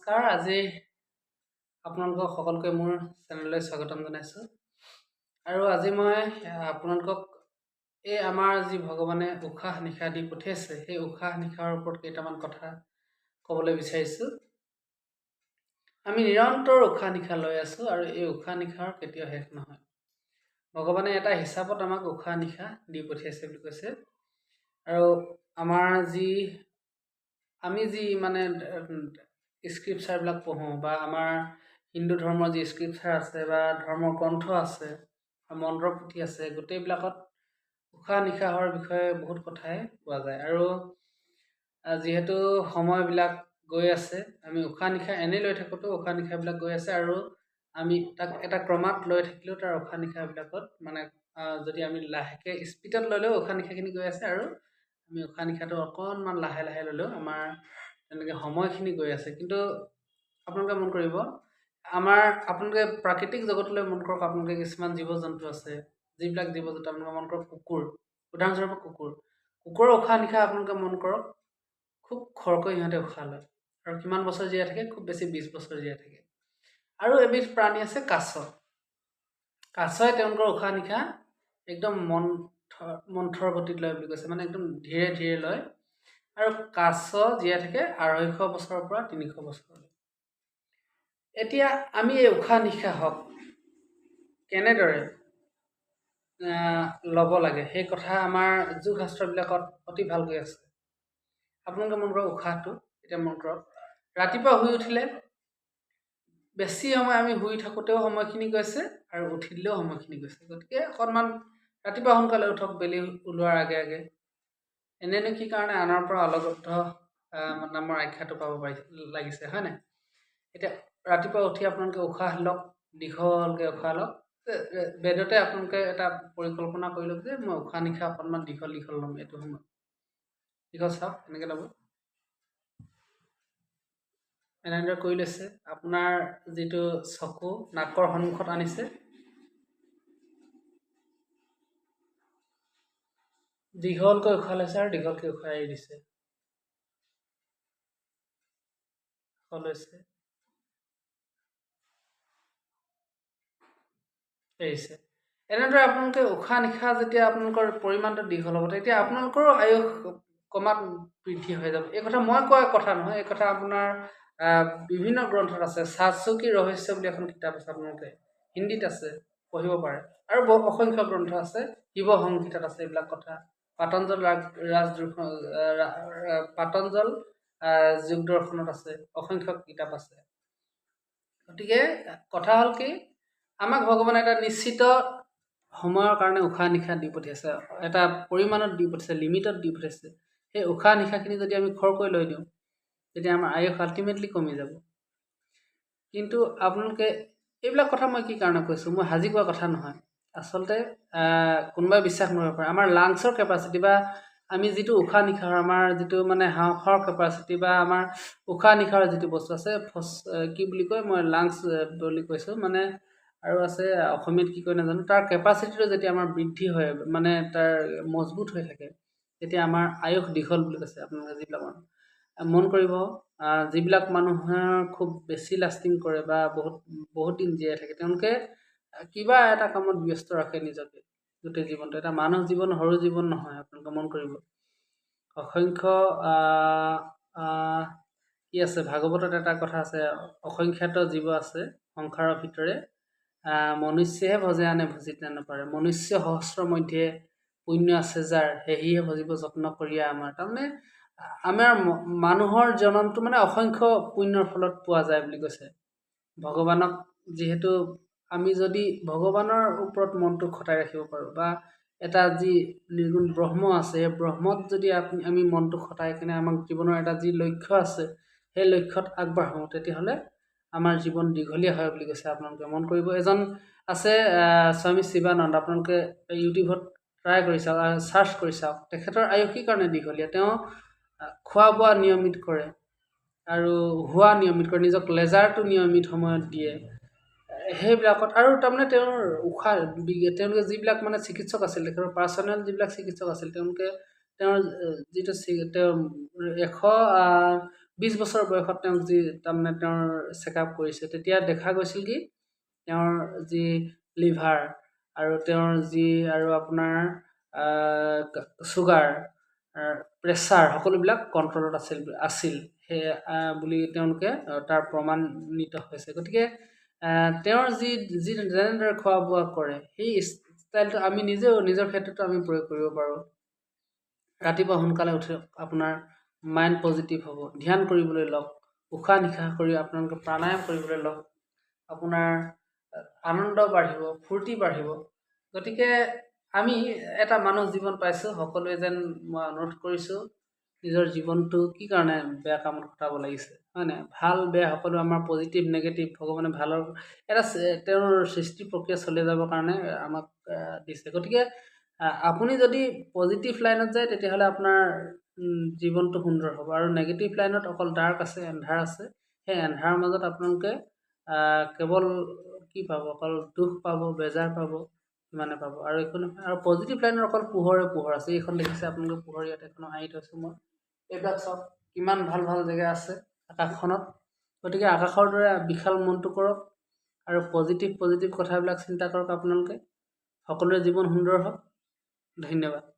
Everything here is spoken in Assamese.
নমস্কাৰ। আজি আপোনালোকক সকলোকে মোৰ চেনেললৈ স্বাগতম জনাইছোঁ। আৰু আজি মই আপোনালোকক এই আমাৰ যি ভগৱানে উশাহ নিশাহ দি পঠিয়াইছে, সেই উশাহ নিশাহৰ ওপৰত কেইটামান কথা ক'বলৈ বিচাৰিছোঁ। আমি নিৰন্তৰ উশাহ নিশাহ লৈ আছোঁ আৰু এই উশাহ নিশাহৰ কেতিয়াও শেষ নহয়। ভগৱানে এটা হিচাপত আমাক উশাহ নিশাহ দি পঠিয়াইছে বুলি কৈছে। আৰু আমাৰ যি আমি যি মানে স্ক্ৰিপচাৰবিলাক পঢ়োঁ বা আমাৰ হিন্দু ধৰ্মৰ যি স্ক্ৰিপচাৰ আছে বা ধৰ্মৰ গ্ৰন্থ আছে, মন্ত্ৰ পুথি আছে, গোটেইবিলাকত উশাহ নিশাহৰ বিষয়ে বহুত কথাই পোৱা যায়। আৰু যিহেতু সময়বিলাক গৈ আছে, আমি উশাহ নিশাহ এনেই লৈ থাকোঁতেও উশাহ নিশাহবিলাক গৈ আছে আৰু আমি তাক এটা ক্ৰমাৎ লৈ থাকিলেও তাৰ উশাহ নিশাহবিলাকত মানে যদি আমি লাহেকৈ স্পীডত ল'লেও উশাহ নিশাহখিনি গৈ আছে আৰু আমি উশাহ নিশাহটো অকণমান লাহে লাহে ল'লেও আমাৰ তেনেকৈ সময়খিনি গৈ আছে। কিন্তু আপোনালোকে মন কৰিব, আমাৰ আপোনালোকে প্ৰাকৃতিক জগতলৈ মন কৰক, আপোনালোকে কিছুমান জীৱ জন্তু আছে, যিবিলাক জীৱ জন্তু আপোনালোকে মন কৰক, কুকুৰ, উদাহৰণস্বৰূপে কুকুৰ, কুকুৰৰ উশাহ নিশাহ আপোনালোকে মন কৰক, খুব খৰকৈ সিহঁতে উশাহ লয় আৰু কিমান বছৰ জীয়াই থাকে, খুব বেছি 20 বছৰ জীয়াই থাকে। আৰু এবিধ প্ৰাণী আছে কাছ, কাছই তেওঁলোকৰ উশাহ নিশাহ একদম মন্থৰ গতিত লয় বুলি কৈছে, মানে একদম ধীৰে ধীৰে লয়। আৰু কাছ জীয়াই থাকে 250 বছৰৰ পৰা 300 বছৰলৈ। এতিয়া আমি এই উশাহ নিশাহক কেনেদৰে ল'ব লাগে সেই কথা আমাৰ যোগ শাস্ত্ৰবিলাকত অতি ভালকৈ আছে। আপোনালোকে মন কৰক, উশাহটো এতিয়া মন কৰক, ৰাতিপুৱা শুই উঠিলে বেছি সময় আমি শুই থাকোঁতেও সময়খিনি গৈছে আৰু উঠি দিলেও সময়খিনি গৈছে। গতিকে অকণমান ৰাতিপুৱা সোনকালে উঠক, বেলি ওলোৱাৰ আগে আগে। এনেনো কি কাৰণে আনৰ পৰা অলগদ্ধ নামৰ আখ্যাটো পাব পাৰি লাগিছে, হয় নাই? এতিয়া ৰাতিপুৱা উঠি আপোনালোকে উশাহ লওক, দীঘলকৈ উশাহ লওক। বেডতে আপোনালোকে এটা পৰিকল্পনা কৰি লওক যে মই উশাহ নিশাহ অকণমান দীঘল দীঘল ল'ম এইটো সময়ত। দীঘল চাওক, এনেকৈ ল'ব, এনেদৰে কৰি লৈছে। আপোনাৰ যিটো চকু নাকৰ সন্মুখত আনিছে, দীঘলকৈ উশাহ লৈছে আৰু দীঘলকৈ উশাহ এৰি দিছে, লৈছে, এৰিছে। এনেদৰে আপোনালোকে উশাহ নিশাহ যেতিয়া আপোনালোকৰ পৰিমাণটো দীঘল হ'ব, তেতিয়া আপোনালোকৰো আয়ুস কমাত বৃদ্ধি হৈ যাব। এই কথা মই কোৱা কথা নহয়, এই কথা আপোনাৰ বিভিন্ন গ্ৰন্থত আছে। সাতচুকী ৰহস্য বুলি এখন কিতাপ আছে, আপোনালোকে হিন্দীত আছে, পঢ়িব পাৰে। আৰু অসংখ্য গ্ৰন্থ আছে, শিৱ সংহিতাত আছে এইবিলাক কথা। পাতঞ্জল ৰাজদৰ্শন, পাতঞ্জল যোগ দৰ্শনত আছে, অসংখ্য কিতাপ আছে। গতিকে কথা হ'ল কি, আমাক ভগৱানে এটা নিশ্চিত সময়ৰ কাৰণে উশাহ নিশাহ দি পঠিয়াইছে, এটা পৰিমাণত দি পঠিয়াইছে, লিমিটত দি পঠিয়াইছে। সেই উশাহ নিশাহখিনি যদি আমি খৰকৈ লৈ দিওঁ, তেতিয়া আমাৰ আয়ুস আল্টিমেটলি কমি যাব। কিন্তু আপোনালোকে এইবিলাক কথা মই কি কাৰণে কৈছোঁ, মই সাজি কোৱা কথা নহয়। আচলতে কোনোবাই বিশ্বাস নকৰিব পাৰে, আমাৰ লাংছৰ কেপাচিটি বা আমি যিটো উশাহ নিশাহৰ আমাৰ যিটো মানে হাওঁফাওঁৰ কেপাচিটি বা আমাৰ উশাহ নিশাহৰ যিটো বস্তু আছে, কি বুলি কয়, মই লাংছ বুলি কৈছোঁ মানে, আৰু আছে অসমীয়াত কি কয় নাজানো, তাৰ কেপাচিটিটো যেতিয়া আমাৰ বৃদ্ধি হয়, মানে তাৰ মজবুত হৈ থাকে, তেতিয়া আমাৰ আয়ুস দীঘল বুলি কৈছে। আপোনালোকে যিবিলাক মানুহ মন কৰিব, যিবিলাক মানুহে খুব বেছি লাষ্টিং কৰে বা বহুত বহুত দিন জীয়াই থাকে, তেওঁলোকে কিবা এটা কামত ব্যস্ত ৰাখে নিজকে গোটেই জীৱনটো। এটা মানুহ জীৱন সৰু জীৱন নহয়, আপোনালোকে মন কৰিব। অসংখ্য কি আছে, ভাগৱতত এটা কথা আছে, অসংখ্যাত জীৱ আছে সংসাৰৰ ভিতৰে, মনুষ্যহে ভজে আনে ভজিতে নপাৰে। মনুষ্য সহস্ৰ মধ্যে পুণ্য আছে যাৰ, সেহিহে ভজিব যত্ন কৰিয়া আমাৰ। তাৰমানে আমাৰ মানুহৰ জনমটো মানে অসংখ্য পুণ্যৰ ফলত পোৱা যায় বুলি কৈছে। ভগৱানক যিহেতু আমি যদি ভগৱানৰ ওপৰত মনটো খটাই ৰাখিব পাৰোঁ বা এটা যি নিৰ্গুণ ব্ৰহ্ম আছে, সেই ব্ৰহ্মত যদি আমি মনটো খটাই কিনে আমাক জীৱনৰ এটা যি লক্ষ্য আছে, সেই লক্ষ্যত আগবাঢ়োঁ, তেতিয়াহ'লে আমাৰ জীৱন দীঘলীয়া হয় বুলি কৈছে। আপোনালোকে মন কৰিব, এজন আছে স্বামী শিৱানন্দ, আপোনালোকে ইউটিউবত ট্ৰাই কৰি চাওক, চাৰ্চ কৰি চাওক, তেখেতৰ আয়ুস কি কাৰণে দীঘলীয়া। তেওঁ খোৱা বোৱা নিয়মিত কৰে আৰু হোৱা নিয়মিত কৰে, নিজক লেজাৰটো নিয়মিত সময়ত দিয়ে সেইবিলাকত। আৰু তাৰমানে তেওঁৰ উশাহ, তেওঁলোকে যিবিলাক মানে চিকিৎসক আছিল, তেখেতৰ পাৰ্চনেল যিবিলাক চিকিৎসক আছিল, তেওঁলোকে তেওঁৰ যিটো তেওঁ 100 20 বছৰ বয়সত তেওঁক যি তাৰমানে তেওঁৰ চেকআপ কৰিছে, তেতিয়া দেখা গৈছিল কি তেওঁৰ যি লিভাৰ আৰু তেওঁৰ যি আৰু আপোনাৰ চুগাৰ, প্ৰেছাৰ সকলোবিলাক কণ্ট্ৰলত আছিল সেই বুলি তেওঁলোকে তাৰ প্ৰমাণিত হৈছে। গতিকে তেওঁৰ যি যি যেনেদৰে খোৱা বোৱা কৰে, সেই ষ্টাইলটো আমি নিজেও নিজৰ ক্ষেত্ৰতো আমি প্ৰয়োগ কৰিব পাৰোঁ। ৰাতিপুৱা সোনকালে উঠি আপোনাৰ মাইণ্ড পজিটিভ হ'ব, ধ্যান কৰিবলৈ লওক, উশাহ নিশাহ কৰি আপোনালোকে প্ৰাণায়াম কৰিবলৈ লওক, আপোনাৰ আনন্দ বাঢ়িব, ফূৰ্তি বাঢ়িব। গতিকে আমি এটা মানুহ জীৱন পাইছোঁ, সকলোৱে যেন মই অনুৰোধ কৰিছোঁ, নিজৰ জীৱনটো কি কাৰণে বেয়া কামত খটাব লাগিছে, হয় নাই? ভাল বেয়া সকলো আমাৰ পজিটিভ নেগেটিভ ভগৱানে ভালৰ এটা তেওঁৰ সৃষ্টি প্ৰক্ৰিয়া চলি যাবৰ কাৰণে আমাক দিছে। গতিকে আপুনি যদি পজিটিভ লাইনত যায়, তেতিয়াহ'লে আপোনাৰ জীৱনটো সুন্দৰ হ'ব, আৰু নেগেটিভ লাইনত অকল ডাৰ্ক আছে, এন্ধাৰ আছে। সেই এন্ধাৰৰ মাজত আপোনালোকে কেৱল কি পাব? অকল দুখ পাব, বেজাৰ পাব, সিমানে পাব, আৰু একো নহয়। আৰু পজিটিভ লাইনৰ অকল পোহৰে পোহৰ আছে। এইখন দেখিছে আপোনালোকে, পোহৰ ইয়াত এখন আঁৰি থৈছোঁ মই। এইবিলাক চাওক, কিমান ভাল ভাল জেগা আছে আকাশখনত। গতিকে আকাশৰ দৰে বিশাল মনটো কৰক আৰু পজিটিভ পজিটিভ কথাবিলাক চিন্তা কৰক আপোনালোকে। সকলোৰে জীৱন সুন্দৰ হওক। ধন্যবাদ।